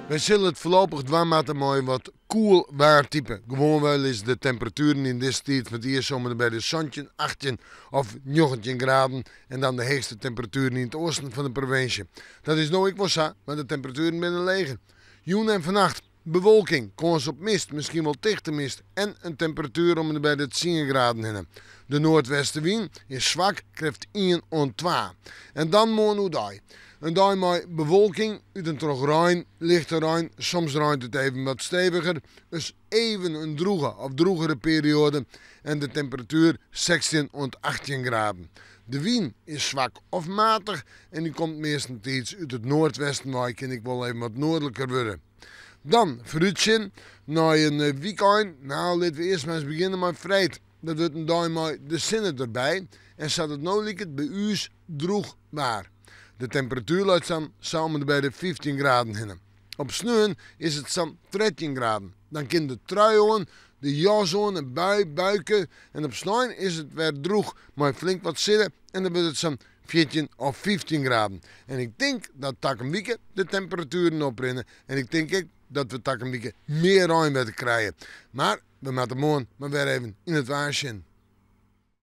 Wy sille it foarlopich dwaan moatte mei in wat koel waartype. Gewoanwei lizze de temperatueren yn dizze tiid fan it jier sa om en by de 17, 18 of 19 graden en dan de heechste temperatueren yn it oasten fan de provinsje. Dat is no ek wol sa, mar de temperatueren binne leger. Jûn en fannacht bewolking, kâns op mist, miskien wol tichte mist en in temperatuer om en by de tsien graden hinne. De noardwestewyn is swak, krêft ien oant twa. En dan moarn oerdei. In dei mei bewolking, út en troch rein, lichte rein, soms reint it even wat steviger, dus even in drûge of drûgere perioade en de temperatuer 16 oant 18 graden. De wyn is swak of matich en dy komt meastentiids út it noardwesten wei, kin ek wol even wat noardliker wurde. Dan foarútsjen nei in wykein. No, litte we earst mar ris begjinne mei freed. Dat wurdt in dei mei de sinne derby en sa't it no liket by ús drûch waar. De temperatuer leit sa'n sa om en by de 15 graden hinne. Op sneon is it sa'n 13 graden. Dan kin de trui oan, de jas oan, in bui, buike en op snein is it wer drûch mei flink wat sinne en dan wurdt it sa'n 14 of 15 graden. En ik tink dat takom wike de temperatueren oprinne en ik tink ek dat we takom wike mear reinwetter krije. Mar we moatte moarn mar wer even yn it waar sjen.